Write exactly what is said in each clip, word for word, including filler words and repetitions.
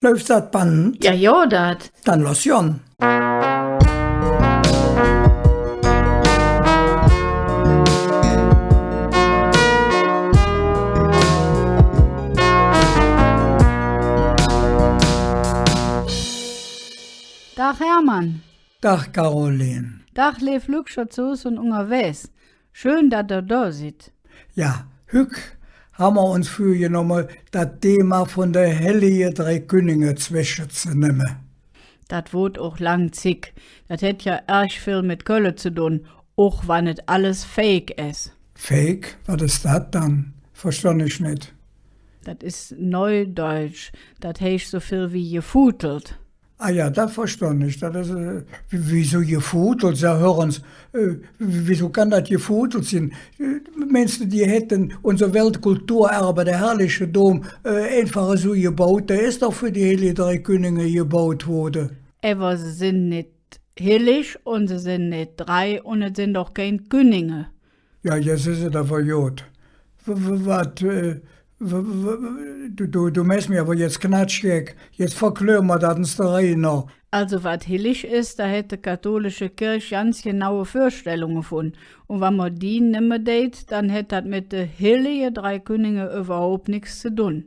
Läuf dat Band? Jo, jo, dat. Dann loss jonn. Dag, Hermann. Dag, Caroline. Dag, leev Lückcher zo Hus un ungerwägs. Schön, dat ehr do sid. Jo, hügg han mer uns vürgenomme, dat Thema vun de Hellige Drei Künninge zwesche ze nemme. Dat woodt och lang Zigg. Dat hät jo ärg vill met Kölle ze dun, och wann et alles Fake es. Fake? Wat es dat dann? Verstonn ich nit. Dat es Neudeutsch. Dat heiß su vill wie gefuutelt. Ah jo, dat verstonn ich. Dat es, äh, wie-, wiesu gefuutelt? Sag, hür ens, äh, wiesu kann dat gefuutelt sin? Äh, meins do, die hätte unser Weltkulturerbe, der herrliche Dom, äh, einfach esu gebaut? Dä es doch för die Hellige Drei Künninge gebaut woode. Ävver se sin nit hellig un se sin nit drei un et sin och kein Künninge. Jo, jetz es et ävver god. W-, w-, wat, äh, w-, w-, w-, do, do, do mähs mich ävver jetz knatschjeck. Jetz verklör mer dat ens der Reih noh. Alsu, wat hellig es, do hät de katholische Kirch ganz genaue Vürstellunge vun. Un wann mer die nemme deit, dann hät dat met de Hellige Drei Künninge üvverhaup nix ze dun.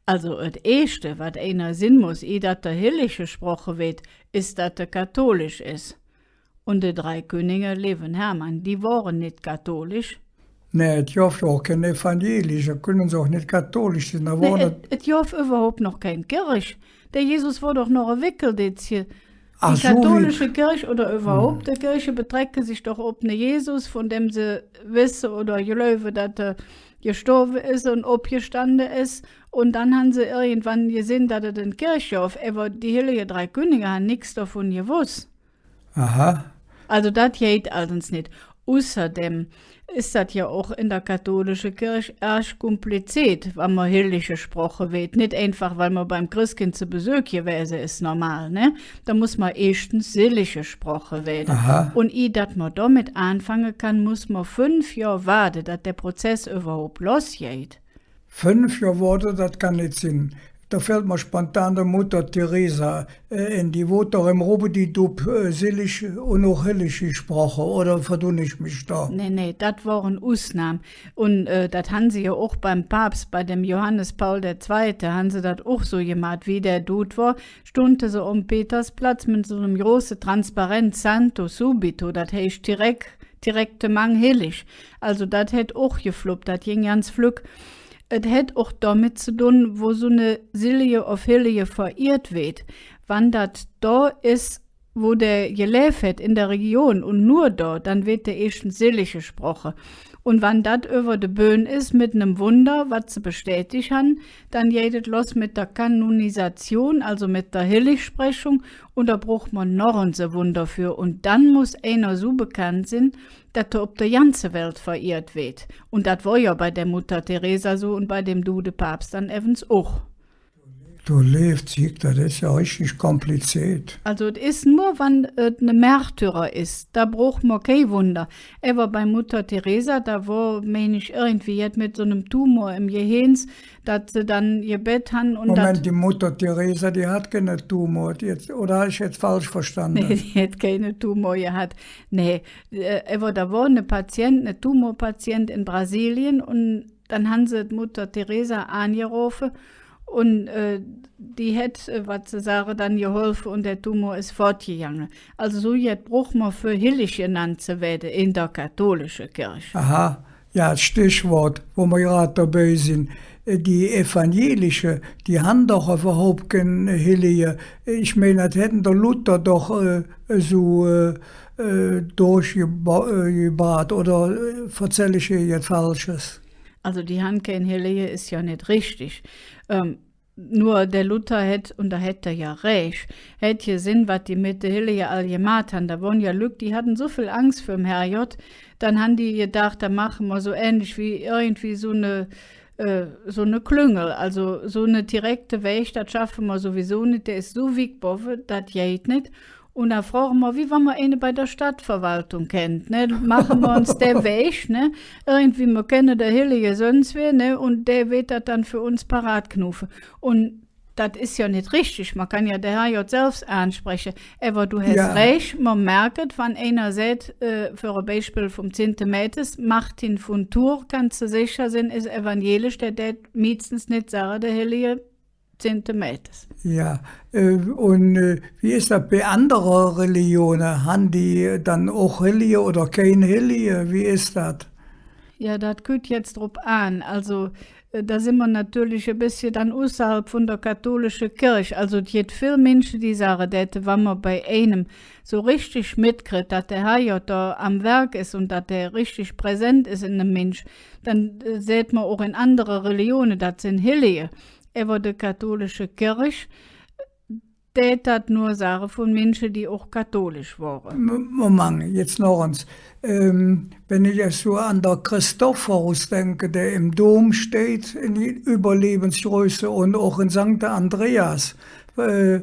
Alsu, et Eeschte, wat einer sin muss, ih dat dä hellig gesproche weed, es, dat dä katholisch es. Un de Drei Künninge, leeven Hermann, die wore nit katholisch. Nä, et gov jo och kein evangelische, künne se och nit katholisch sin. Nä, et, et gov üvverhaup noch kein Kirch. Der Jesus wor doch noch e Wickelditzche. Die katholische Kirch oder üvverhaup, de Kirche betrecke sich doch op ne Jesus, vun däm se wesse oder gläuve, dat hä gestorve es un opgestande es. Un dann han se irgendwann gesinn, dat et en Kirch gov, ävver die Hellige Drei Künninge han nix dovun gewoss. Aha. Alsu, dat geiht allens nit. Usserdäm es dat jo och en der katholische Kirch ärg kompliziert, wann mer hellig gesproche weed. Nit einfach, weil mer beim Chreskind ze Besök gewäse es, normal, ne? Do muss mer eeschtens sillig gesproche weede. Aha. Un ih dat mer domet aanfange kann, muss mer fünf Johr waade, dat der Prozess üvverhaup lossgeiht. Fünf Johr waade, dat kann nit sin. Do fällt mer spontan de Mutter Teresa, äh, en. Die woodt doch em Rubbedidupp, äh, sillig un och hellig gesproche, oder verdun ich mich do? Nä, nä, dat wor en Usnahm. Un, äh, dat han se jo och beim Paps, bei dem Johannes Paul der Zweite, han se dat och su gemaht, wie dä dud wor, stundte se om Petersplatz met su nem große Transparent Santo Subito, dat heiß direk, direktemang hellig. Alsu, dat hät och geflupp, dat ging ganz flöck. Et hät och domet ze dun, wo su ne Sillige ov Hellige verehrt weed. Wann dat do es, wo dä geläv hät, en der Region un nor do, dann weed dä eeschtens sillig gesproche. Un wann dat üvver de Bühn es, met nem Wunder, wat se bestätig han, dann geiht et loss met der Kanonisation, alsu met der Helligsprechung, un do bruch mer noch ens e Wunder för. Un dann muss einer su bekannt sin, dat hä op der ganze Welt verehrt weed. Un dat wor jo bei der Mutter Teresa su un bei dem dude Paps dann evvens och. Do leev Zigg, dat es jo richtig kompliziert. Alsu, et es nor, wann et ne Märtyrer es, do bruch mer kei Wunder. Ävver bei Mutter Teresa, do wor, mein ich, irgendwie jet met su nem Tumor em Gehirn, dat se dann gebett han un Moment, dat die Mutter Teresa, die hatt keine Tumor, die hät, oder han ich jetz falsch verstande? Nä, die hät keine Tumor gehatt. Nä, äh, ävver do wor ne Patient, ne Tumorpatient en Brasilien un dann han se Mutter Teresa aangerofe un, äh, die hät, äh, wat se sage, dann geholfe un der Tumor es fottgegange. Alsu su jet bruch mer för hellig genannt ze weede en der katholische Kirch. Aha, jo, Stichwood, wo mer grad dobei sin. Äh, die Evangelische, die han doch üvverhaup kein Hellige. Ich mein, dat hät der Luther doch, äh, su, äh, äh, durchgeba-, äh, gebraht, oder, äh, verzäll ich hee jet Falsches? Alsu, die han kein Hellige, es jo nit richtig. Ähm, nor der Luther hät, un do hät hä jo rääch, hät gesinn, wat die met de Hellige all gemaht han. Do wore jo Lück, die hatte su vill Angs vürm Herrgodd, dann han die gedaach, do maache mer su ähnlich wie irgendwie su ne, äh, su ne Klüngel, alsu su ne direkte Wäg, dat schaffe mer suwiesu nit, dä es su wigg bovve, dat geiht nit. Un do froge mer, wie wann mer eine bei der Stadtverwaltung kennt, ne? Maache mer uns der Wäg, ne? Irgendwie, mer kenne der Hellige söns wie, ne? Un dä weed dat dann för uns parat knuve. Un Dat es jo nit richtig, mer kann jo der Herrgodd selvs aanspreche. Ävver do häs jo rääch, mer merket, wann einer säht, äh, för e Beispill vum zehnte Mätes, Martin vun Tours, kanns de secher sin, es evangelisch, dä dät meeschtens nit sage, der hellige zehnte Mätes. Jo, äh, un, äh, wie es dat bei andere Religione? Han die dann och Hellige oder kein Hellige? Wie es dat? Jo, dat kütt jetz drop aan. Alsu, äh, do sin mer natörlich e bessche dann usserhalv vun der katholische Kirch. Alsu, et gitt vill Minsche, die sage, dat, wann mer bei einem su richtig metkritt, dat der Herrgodd do am Werk es un dat dä richtig präsent es en dem Minsch, dann, äh, säht mer och en andere Religione, dat sin Hellige. Ävver de katholische Kirch dät dat nor sage vun Minsche, die och katholisch wore. M-, Moment, jetz noch ens. Ähm, wann ich jetz su an der Christophorus denke, dä em Dom steiht, en Üvverlevvensgröße, un och en Sankte Andreas, äh,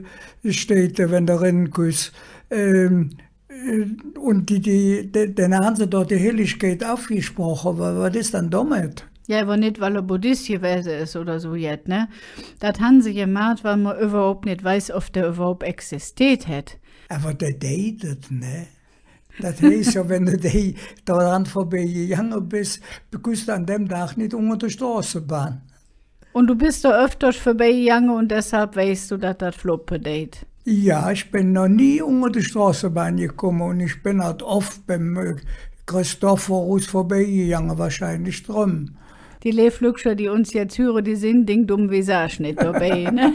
steiht, wann de eren küss. Ähm, äh, un die, die, de-, denne han se doch die Helligkeit avgesproche. Wa-, wat es dann domet? Jo, ävver nit, weil hä Buddhis gewäse es oder su jet, ne? Dat han se gemaht, weil mer üvverhaup nit weiß, ov dä üvverhaup existeet hät. Ävver dä deit et, ne? Dat heiß jo, wann de dä dran vörbeigegange bes, küss de an däm Dag nit unger de Stroßebahn. Un do bes do öfters vörbeigegange un deshalv weiß do, dat dat fluppe deit. Jo, ich ben noch nie unger de Stroßebahn gekumme un ich ben halt off beim, äh, Christophorus vörbeigegange, wahrscheinlich dröm. Die leev Lückcher, die uns jetz hüre, die sin dingdumm wie Saag nit dobei, ne?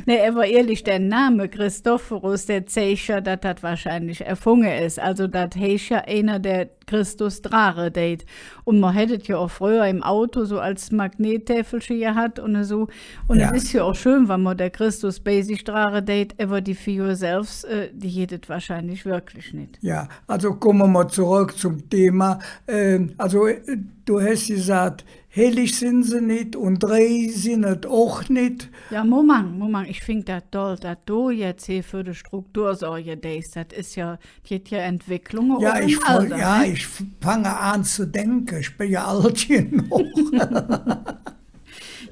Nä, ävver ihrlich, der Name Christophorus, dä zeig jo, dat dat wahrscheinlich erfunge es. Alsu, dat heiß jo, einer, dä Christus drage deit. Un mer hät et jo och fröher em Auto su als Magnettäfelche gehatt un esu. Un et es jo och schön, wann mer der Christus bei sich drage deit, ävver die Figur selvs, äh, die gitt et wahrscheinlich wirklich nit. Jo, alsu kumme mer zoröck zom Thema. Ähm, alsu, äh, do häs gesaht, hellig sin se nit un drei sin et och nit. Jo, Moment, Moment, ich fing dat doll, dat do jetz hee för de Struktur sorge deis. Dat es jo, gitt jo Entwicklunge och em Alder, ne? Jo, ich fange aan ze denke, ich ben jo ald genog.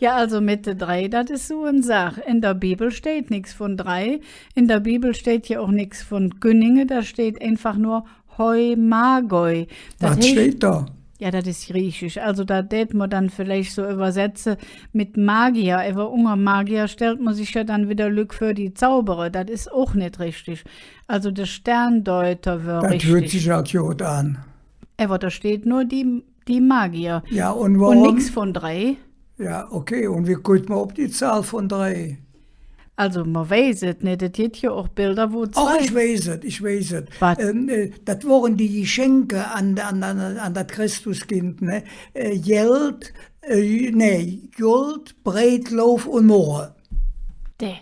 Jo, alsu met de drei, dat es su en Saach. En der Bibel steiht nix vun drei. En der Bibel steiht jo och nix vun Künninge, do steiht einfach nor Hoi Magoi. Wat steiht do? Jo, dat es griechisch. Alsu, dat dät mer dann villeich su üvversetze met Magier. Ävver unger Magier stellt mer sich jo dann widder Lück vör, die zaubere. Dat es och nit richtig. Alsu, der Sterndeuter wör richtig. Dat hürt sich jo god aan. Ävver do steiht nor die, die Magier. Jo, un woröm? Un nix vun drei. Jo, okay. Un wie kütt mer op die Zahl vun drei? Alsu, mer weiß et nit. Et gitt jo och Bilder, wo zwei. Och, ich weiß et, ich weiß et. Wat? Ähm, äh, dat wore die Geschenke an, an, an, an dat Christuskind, ne? Äh, Geld, äh, nä, Gold, Breidlauf un Murre. Dä.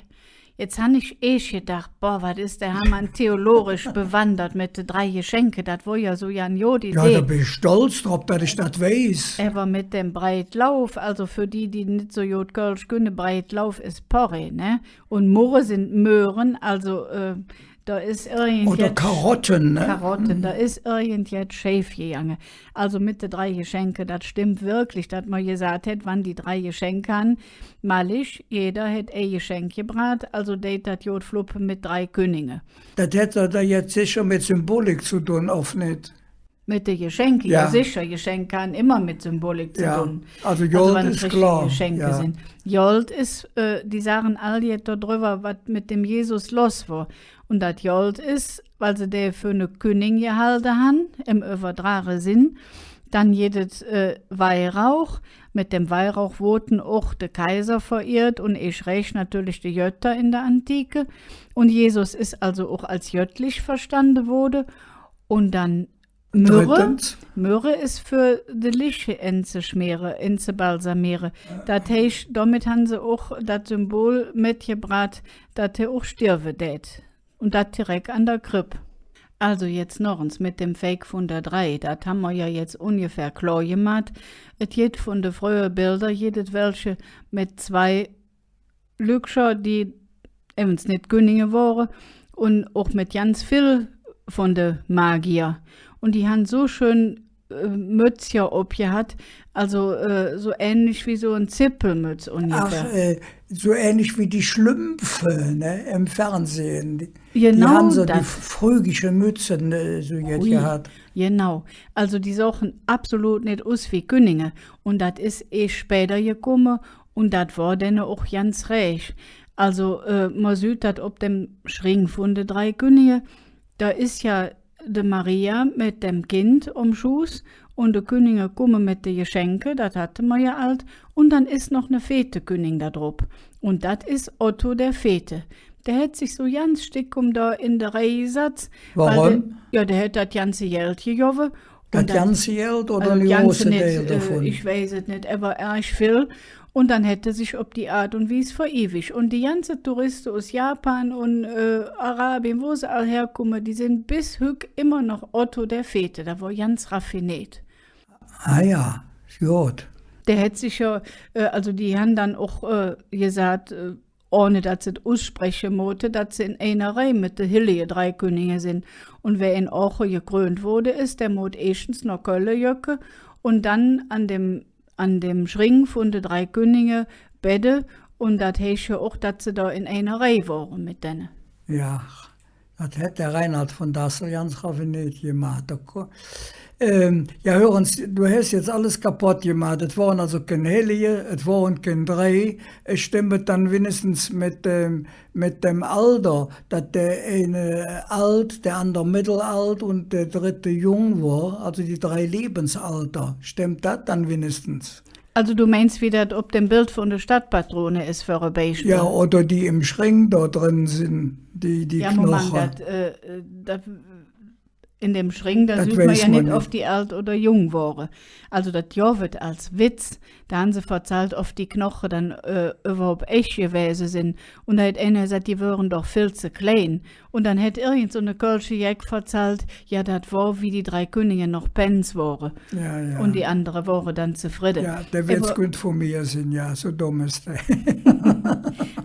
Jetz han ich eesch gedaach, boah, wat es der Hermann theologisch bewandert met de drei Geschenke. Dat wor jo su en gode Idee. Jo, do ben ich stolz drop, dat ich dat weiß. Ävver met dem Breidlauf, alsu för die, die nit su god Kölsch künne, Breidlauf es Porree, ne? Un Murre sin Möhren, alsu, äh, do es irgendjet. Oder Karotten, ne? Karotten, do es irgendjet scheif gegange. Alsu met de drei Geschenke, dat stemmp wirklich, dat mer gesaht hät, wann die drei Geschenke han, mallich, jeder hät e Geschenk gebraht, alsu dät dat god fluppe met drei Künninge. Dat hät do jetz secher met Symbolik ze dun, ov nit? Met de Geschenke, jo, secher, Geschenke han immer met Symbolik ze dun. Alsu Gold es klor. Geschenke sin. Gold es, äh, die sagen all jet dodrüvver, wat met dem Jesus loss wor. Un dat Gold es, weil se dä för ne Künning gehalde han, em üvverdrage Senn. Dann gitt et, äh, Weihrauch. Met dem Weihrauch woodte och de Kaiser verehrt un eesch rääch natörlich de Götter en der Antike. Un Jesus es alsu och als göttlich verstande woode. Un dann Myrrhe. Myrrhe es för de Liche enzeschmiere, enzebalsamiere. Dat heiß, domet han se och dat Symbol metgebraht, dat hä och sterve dät. Un dat direk an der Kripp. Alsu jetz noch ens met dem Fake vun der Drei, dat han mer jo jetz ungefähr klor gemaht. Et gitt vun de fröhe Bilder, gitt et welche met zwei Lückcher, die evvens nit Künninge wore, un och met ganz vill vun de Magier. Un die han su schön äh, Mötzcher opgehatt, also, äh, su ähnlich wie su en Zippelmötz ungefähr. Ach, äh, su ähnlich wie die Schlümpfe, ne, em Fernsehen. Die, die han su die frögische Mötze, äh, su jet gehatt. Genau. Also die sohchen absolut nit us wie Künninge. Un dat es eesch späder gekumme un dat wor denne och ganz rääch. Also, äh, mer süht dat op dem Schring vun de Drei Künninge, do es jo de Maria met dem Kind om Schuss un de Künninge kumme met de Geschenke, dat hatte mer jo ald. Un dann es noch ne veete Künning do drop. Un dat es Otto der Veete. Dä hät sich su ganz stickum do en de Reih gesatz. Woröm? Jo, dä hät dat ganze Geld gegovve. Dat ganze Geld oder en große Deil dovun? Äh, ich weiß et nit, ävver ärg vill. Un dann hät hä sich op die Aat un Wies verewig. Un die ganze Touriste us Japan un, äh, Arabie, wo se all herkumme, die sin bes hügg immer noch Otto der Veete. Dat wor ganz raffineet. Ah jo, god. Dä hät sich jo, äh, also die han dann och, äh, gesaht, äh, ohne dat se et usspreche moote, dat se en einer Reih met de Hellige Drei Künninge sin. Un wä en Ooche gekrönt woodt, es, dä moot eeschtens noh Kölle jöcke un dann an dem, an dem Schring vun de Drei Künninge bedde. Un dat heiß jo och, dat se do en einer Reih wore met denne. Jo, dat hät der Reinhard von Dassel ganz raffineet gemaht. Do ko-, Ähm, jo, hür ens, do häs jetz alles kapodd gemaht. Et wore also kein Hellige, et wore kein drei. Et stemmp dann winnigstens met dem, met dem Alder, dat der eine ald, der ander meddelald un der drette jung wor, also die drei Lebensalter. Stemmp dat dann winnigstens? Also do meins, wie dat op dem Beld vun de Stadtpatrone es, för e Beispill? Jo, oder die em Schring do dren sin, die, die Knoche. Jo, Moment, dat, äh, äh, dat En dem Schring, do süht mer jo nit, ov die ald oder jung wore. Also, dat gov et als Witz. Do han se verzallt, ov die Knoche dann, äh, üvverhaup ech gewäse sin. Un do hät einer gesaht, die wöre doch vill ze klein. Un dann hät irgend su ne kölsche Jeck verzallt, jo, dat wor, wie die Drei Künninge noch Pänz wore. Jo, jo. Un die andere wore dann zefridde. Jo, dä Witz künnt vun mir sin, jo, su domm es dä.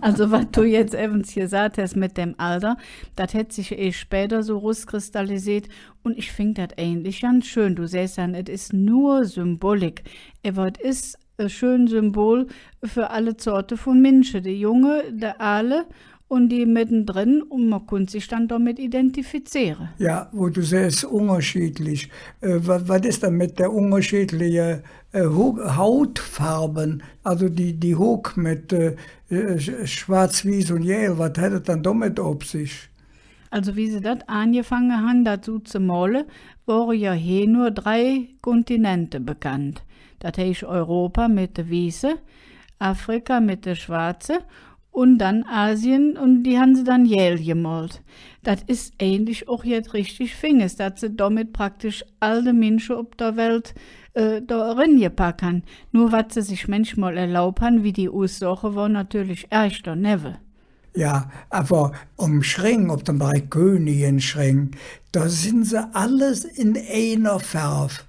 Also, wat do jetz evvens gesaht häs met dem Alder, dat hät sich eesch späder su ruskristalliseet. Un ich fing dat eigentlich ganz schön. Do sähs dann, et es nor Symbolik. Ävver et es e schön Symbol för alle Zoote vun Minsche, de Junge, de Aale un die meddendren. Un mer kunnt sich dann domet identifiziere. Jo, wo do sähs, ungerschiedlich. Äh, wa-, wat es dann met der ungerschiedliche, äh, Hu-, Hautfarve? Also die, die Hugg met, äh, äh, sch-, schwatz, wieß un gääl, wat hät et dann domet op sich? Also, wie se dat aangefange han, dat su ze mole, wore jo hee nor drei Kontinente bekannt. Dat heiß Europa met de Wieße, Afrika met de Schwatze un dann Asien, un die han se dann gääl gemolt. Dat es eigentlich och jet richtig Fings, dat se domet praktisch all de Minsche op der Welt, äh, do eren gepack han. Nor wat se sich mänchmol erlaub han, wie die ussohche, wor natörlich ärg donevve. Jo, ävver om Schring, op dem Drei-Künninge-Schring, do sin se alles en einer Färv,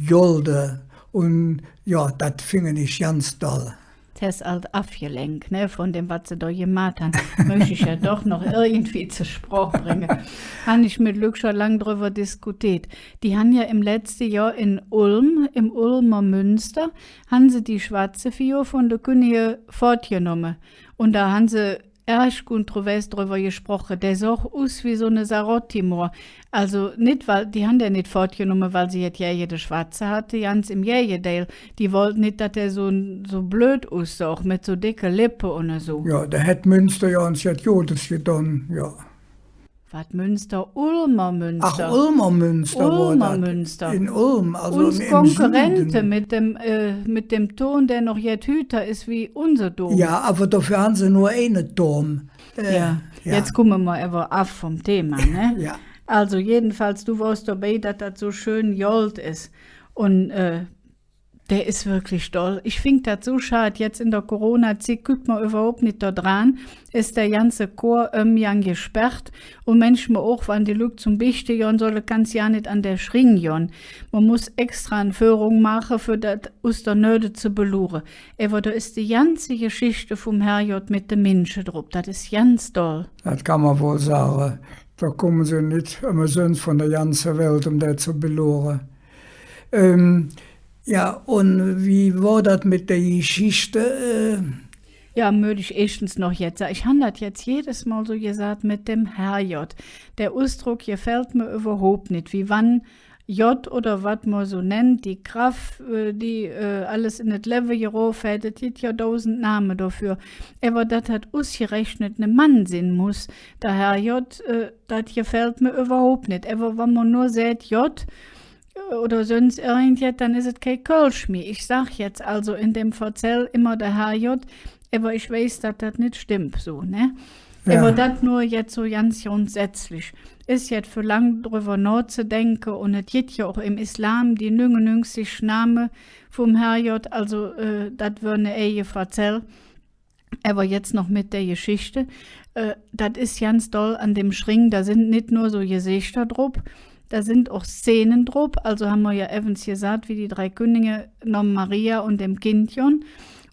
golde. Un jo, dat fingen ich ganz doll. Dat es ald avgelenk, ne, vun dem, wat se do gemaht han. Möch ich jo doch noch irgendwie zor Sproch bränge. Han ich met Lück schon lang drüvver diskuteet. Die han jo em letzte Johr en Ulm, em Ulmer Münster, han se die schwatze Figur vun de Künninge fottgenomme. Un do han se ärg kontrovers drüvver gesproche. Dä soh us wie su ne Sarotti-Moor. Also nit, weil, die han dä nit fottgenomme, weil se jet gäge de Schwatze hatte, ganz em Gägedeil. Die wollte nit, dat dä su, su blöd ussoh, met su decke Lippe un esu. Jo, do hät Münster jo uns jet Godes gedon, jo. Wat Münster? Ulmer Münster. Ach, Ulmer Münster wor dat. Ulmer Münster. En Ulm, also em, em Süde. Uns Konkurrente met dem, äh, met dem Toon, dä noch jet hüter es wie unse Dom. Jo, ävver doför han se nor eine Toon. Äh, jo. Jetz kumme mer ävver av vum Thema, ne? Jo. Also jedenfalls, do wors dobei, dat dat su schön gold es. Un, äh, Dä es wirklich doll. Ich fing dat su schad. Jetz en der Corona-Zigg kütt mer üvverhaup nit do dran. Es der ganze Chorömgang gesperrt. Un mänchmol och, wann die Lück zom Bichte gonn solle, kanns jo nit an der Schring gonn. Mer muss extra en Föhrung maache, för dat us der Nöhde ze beluure. Ävver do es die ganze Geschichte vum Herrgodd met de Minsche drop. Dat es ganz doll. Dat kann mer wall sage. Do kumme se nit ömesöns vun der ganze Welt, öm dat ze beluure. Ähm, jo, un wie wor dat met der Geschichte? Äh? Jo, mööch ich eeschtens noch jet sa-, ich han dat jetz jedes Mol su gesaht met dem Herrgodd. Der Usdrock gefällt mer üvverhaup nit, wie wann Godd oder wat mer su nennt, die Kraff, äh, die, äh, alles en et Levve gerofe hät, et gitt jo dausend Name doför. Ävver dat dat usgerechnet ne Mann sin muss, der Herrgodd, äh, dat gefällt mer üvverhaup nit. Ävver wann mer nor säht Godd, äh, oder söns irgendjet, dann es et kei Kölsch mih. Ich sag jetz also en dem Verzäll immer der Herrgodd, ävver ich weiß, dat dat nit stemmp, su, ne? Jo. Ävver dat nor jetz su ganz grundsätzlich. Es jetz för lang drüvver nohzedenke, un et gitt jo och em Islam die nüngunnüngzig Name vum Herrgodd, also, äh, dat wör ne eige Verzäll. Ävver jetz noch met der Geschichte. Äh, dat es ganz doll an dem Schring, do sin nit nor su Geseechter drop, do sin och Szene drop. Also han mer jo evvens gesaht, wie die drei Künninge nohm Maria un dem Kind gonn.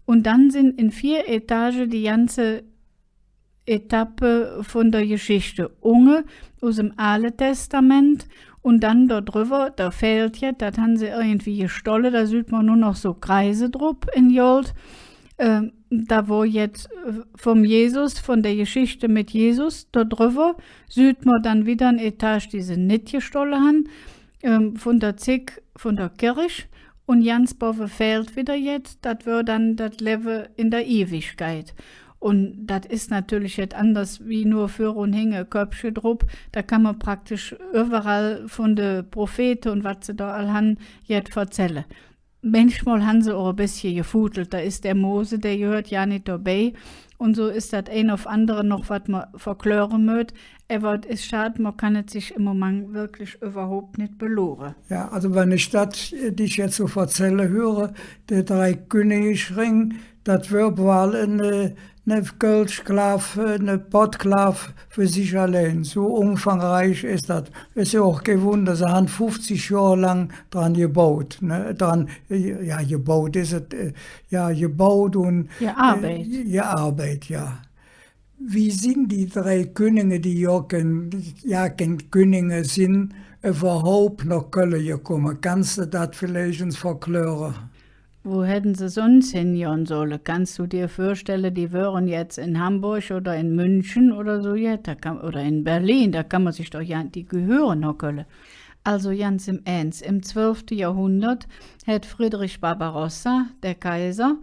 Un dann sin en veer Etage die ganze Etappe vun der Geschichte. Unge us dem Aale Testament un dann do drüvver, do fählt jet, dat han se irgendwie gestolle, do süht mer nor noch su Kreise drop en Gold. Ähm, do wor jet, äh, vum Jesus, vun der Geschichte met Jesus, do drüvver süht mer dann widder en Etage, die se nit gestolle han, ähm, vun der Zigg vun der Kirch. Un ganz bovve fählt widder jet, dat wör dann dat Levve en der Iwigkeit. Un dat es natörlich jet anders wie nor vür un hinge Köppche drop. Do kann mer praktisch üvverall vun de Prophete un wat se do all han, jet verzälle. Mänchmol han se och e bessche gefuutelt, do es der Mose, dä gehööt jo nit dobei. Un su es dat ein ov andere noch, wat mer verkläre mööt. Ävver et es schad, mer kann et sich em Moment wirklich üvverhaup nit belore. Jo, also wann ich dat, äh, dich jetz su verzälle hüre, der Dreikünningesring, dat wör wall en, äh, ne Goldklaaf, äh, ne Pottklaaf för sich allein. Su umfangreich es dat. Es jo och kei Wunder, se han fuffzig Johr lang dran gebaut, ne? Dran, äh, jo, gebaut es et, äh, jo, gebaut un, äh, gearbeit, jo. Wie sin die drei Künninge, die jo kein, jo kein Künninge sin, üvverhaup noh Kölle gekumme? Kanns de dat villeich uns verkläre? Wo hätte se söns hingonn solle? Kanns do dir vürstelle, die wöre jetz en Hamburg oder en München oder su jet? Do kann, oder en Berlin, do kann mer sich doch jo, die gehöre noh Kölle. Also ganz em Ähnz, em zwölfte Johrhundert hät Friedrich Barbarossa, der Kaiser,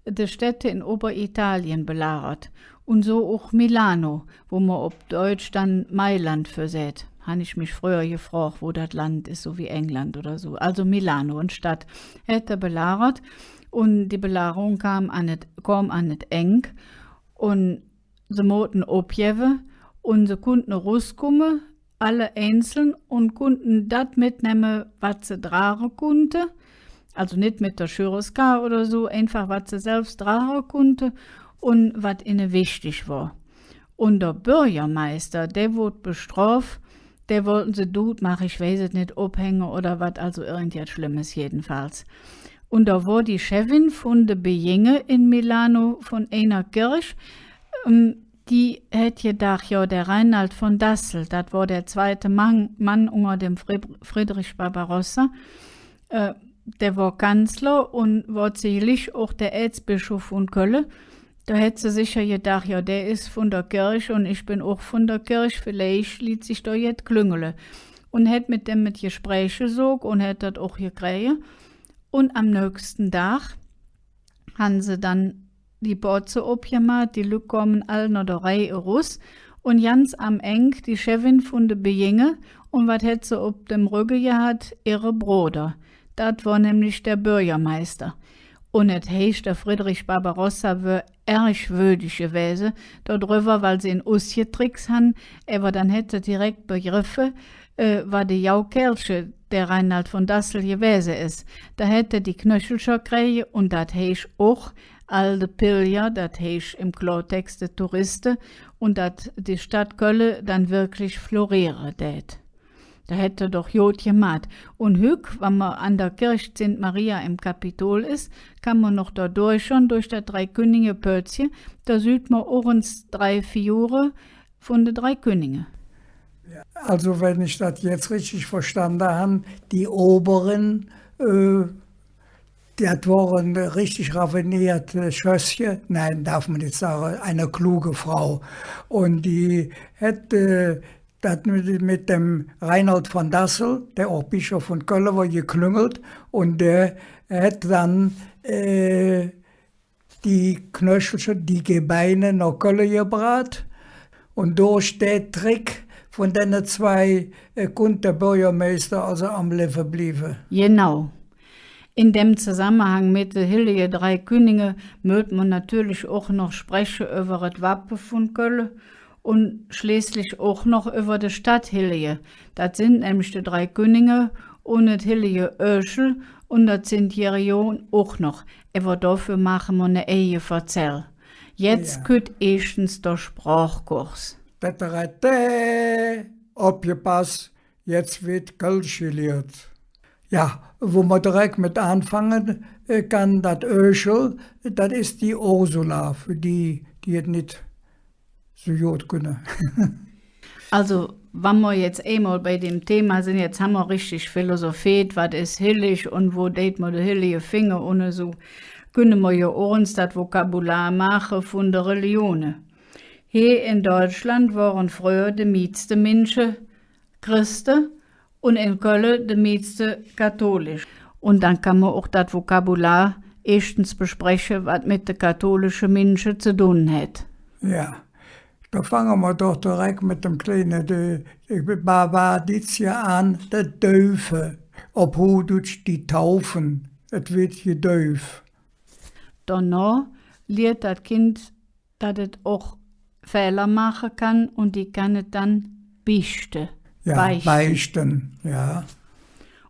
de Städte en Obberitalien belagert, un su och Milano, wo mer op Deutsch dann Mailand för säht. Han ich mich fröher gefrog, wo dat Land es, su wie England oder su. Also Milano, en Stadt, hät hä belagert, un die Belagerung kom an et, kom an et Engk, un se moote opgevve, un se kunnte eruskumme, alle einzeln, un kunnte dat metnemme, wat se drage kunnte, also nit met der Schüreskar oder su, einfach wat se selvs drage kunnte un wat inne wichtig wor. Un der Bürgermeister, dä woodt bestrof, dä wollte se dud maache, ich weiß et nit, ophänge oder wat, also irgend jet Schlemmes jedenfalls. Un do wor die Chefin vun de Bejinge en Milano vun einer Kirch, ähm, die hät gedaach, jo, der Rainald von Dassel, dat wor der zweite Mann, Mann unger dem Fried-, Friedrich Barbarossa, äh, dä wor Kanzler un wor zeitlich och der Ääzbischoff vun Kölle. Do hät se secher gedaach, jo, dä es vun der Kirch un ich ben och vun der Kirch, villeich liet sich do jet klüngele. Un hät met däm et Gespräch gesook un hät dat och gekräge. Un am nöchste Dag han se dann die Pooze opgemaht, die Lück kome all noh der Reih erus, un ganz am Engk die Chefin vun de Bejinge, un wat hät se op dem Rögge gehatt? Ehre Broder. Dat wor nämlich der Bürgermeister. Un et heiß, der Friedrich Barbarossa wör ärg wödig gewäse dodrüvver, weil se en usgetrickst han, ävver dann hät hä direk begreffe, äh, wat e gau Kälche der Rainald von Dassel gewäse es. Do hät hä die Knöchelcher kräge, un dat heiß och, all de Pilger, dat heiß em Klartext de Touriste, un dat die Stadt Kölle dann wirklich floriere dät. Do hät hä doch god gemaht. Un hügg, wann mer an der Kirch Zint Maria em Kapitol es, kann mer noch do durch, schon durch dat Dreikünninge-Pöözche, do süht mer och ens drei Figure vun de drei Künninge. Also, wann ich dat jetz richtig verstande han, die Obere Äh, dat wor en richtig raffineet Schössche. Nein, darf mer nit sage, en kluge Frau. Un die hät, äh, dat met, met dem Reinhold von Dassel, dä och Bischof vun Kölle wor, geklüngelt. Un dä hät dann, äh, die Knöchelcher, die Gebeine noh Kölle gebraht. Un durch dä Trick vun denne zwei, äh, kunnt dä Bürgermeister alsu am Levve blieve. Genau. En däm Zosammehang met de Hellige Drei Künninge mööt mer natörlich och noch spreche üvver et Wappe vun Kölle un schleeßlich och noch üvver de Stadthellige. Dat sin nämlich de Drei Künninge un et hellige Öschel un dat Sint Gereon och noch. Ävver doför maache mer ne eige Verzäll. Jetz kütt eeschtens der Sprochkurs. Täterätä, opgepass, jetz weed Kölsch geliert. Jo, wo mer direk met aanfange, äh, kann, dat Öschel, dat es die Ursula, för die, die et nit su god künne. Alsu, wann mer jetz eimol bei däm Thema sin, jetz han mer richtig philosopheet, wat es hellig un wo deit mer de Hellige finge un esu, künne mer jo och ens dat Vokabular maache vun de Religione. Hee en Deutschland wore fröher de mieste Minsche Chreste un en Kölle de mieste katholisch. Un dann kann mer och dat Vokabular eeschtens bespreche, wat met de katholische Minsche ze dun hät. Jo, do fange mer doch direk met dem kleine, de, de Babadizia aan, de Däufe. Op Huhdeutsch die Taufen. Et weed gedäuf. Donoh liert dat Kind, dat et och Fähler maache kann, un die kann et dann bichte. Jo, beichte. Beichte, jo.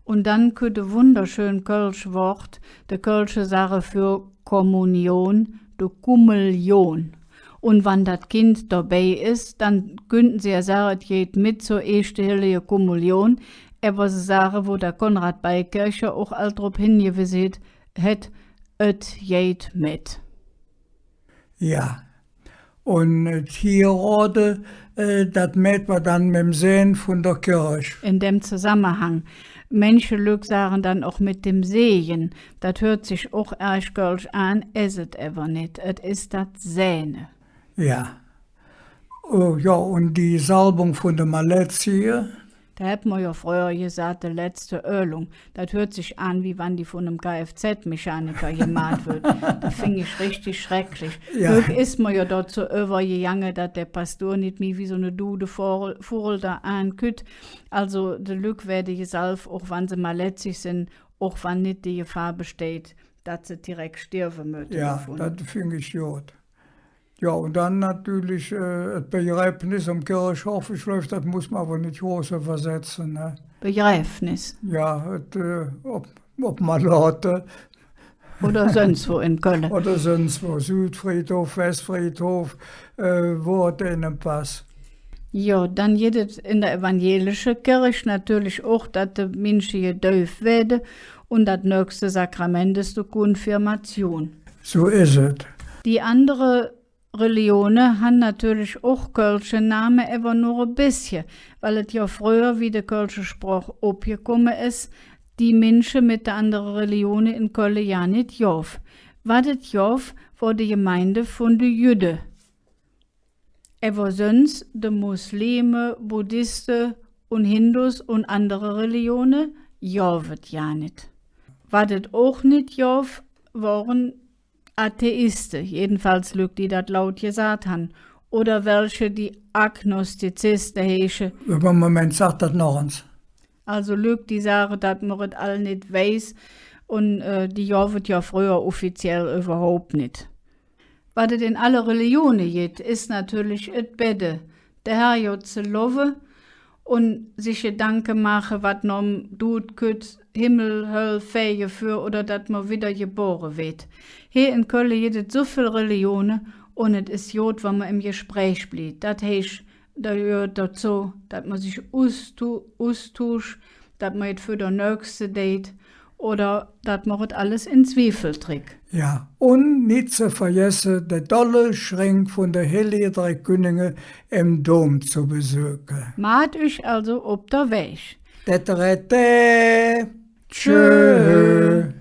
Un dann kütt e wunderschön kölsch Wood, de Kölsche sage för Kommunion, de Kummelion. Un wann dat Kind dobei es, dann künnte se jo sage, et geiht met zor eeschte hellige Kommunion, ävver se sage, wo der Konrad Beikircher och ald drop hingewise hät, et geiht met. Jo. Un et Hierode, äh, dat mäht mer dann mem Sän vun der Kirch. En däm Zosammehang. Manche Lück sage dann och met dem Segen. Dat hürt sich och ärg kölsch aan, es et ävver nit. Et es dat Säne. Jo. Oh, jo, un die Salbung vun de Malezie. Do hät mer jo fröher gesaht, de letzte Ölung. Dat hürt sich aan, wie wann die vun nem K-F-Z-Mechaniker gemaht weed. Dat fing ich richtig schrecklich. Jo. Hügg es mer jo dozo üvvergegange, dat der Pastur nit mih wie su ne Dudevugel, Vugel do aankütt. Alsu, de Lück weede gesalv, och wann se maletzig sin, och wann nit die Gefahr besteiht, dat se direk sterve mööte. Jo, dovun. Dat fing ich god. Jo, un dann natörlich, äh, et Begräbnis am Kirchhoff, ich gläuv, dat muss mer ävver nit groß üvversetze, ne? Begräbnis. Jo, et, äh, op, op Melote. Oder söns wo en Kölle. Oder söns wo, Südfriedhof, Westfriedhof, äh, wo et einem pass. Jo, dann gitt et en der evangelische Kirch natörlich och, dat de Minsche gedäuf weede, un dat nächste Sakrament es de Konfirmation. Su es et. Die andere Religione han natörlich och kölsche Name, ävver nor e bessche, weil et jo fröher, wie de kölsche Sproch opgekumme es, die Minsche met de andere Religione en Kölle jo nit gov. Wat et gov, wor de Gemeinde vun de Jüdde. Ävver söns de Muslime, Buddhiste un Hindus un andere Religione gov et jo nit. Wat et och nit gov, wore Atheiste, jedenfalls Lück, die dat laut gesaht han, oder welche, die Agnostiziste heiße. Üvver Moment, sag dat noch ens. Alsu Lück, die sage, dat mer et all nit weiß, un, äh, die gov et jo fröher offiziell üvverhaup nit. Wat et en alle Religione gitt, es natörlich et Bedde, der Herrgodd ze lovve un sich Gedanke maache, wat nohm Dud kütt, Himmel, Höll, Fägefüür oder dat mer widder gebore weed. Hee en Kölle gitt et su vill Religione un et es god, wann mer em Gespräch bliev. Dat heiß, do gehööt dozo, dat mer sich ustu-, ustuusch, dat mer et för der Nächste deit oder dat mer et alles en Zwiefel trick. Jo, un nit ze vergesse, de dolle Schring vun de Hellige Drei Künninge em Dom ze besöke. Maht üch alsu op der Wäg. Täterätä. Tschö.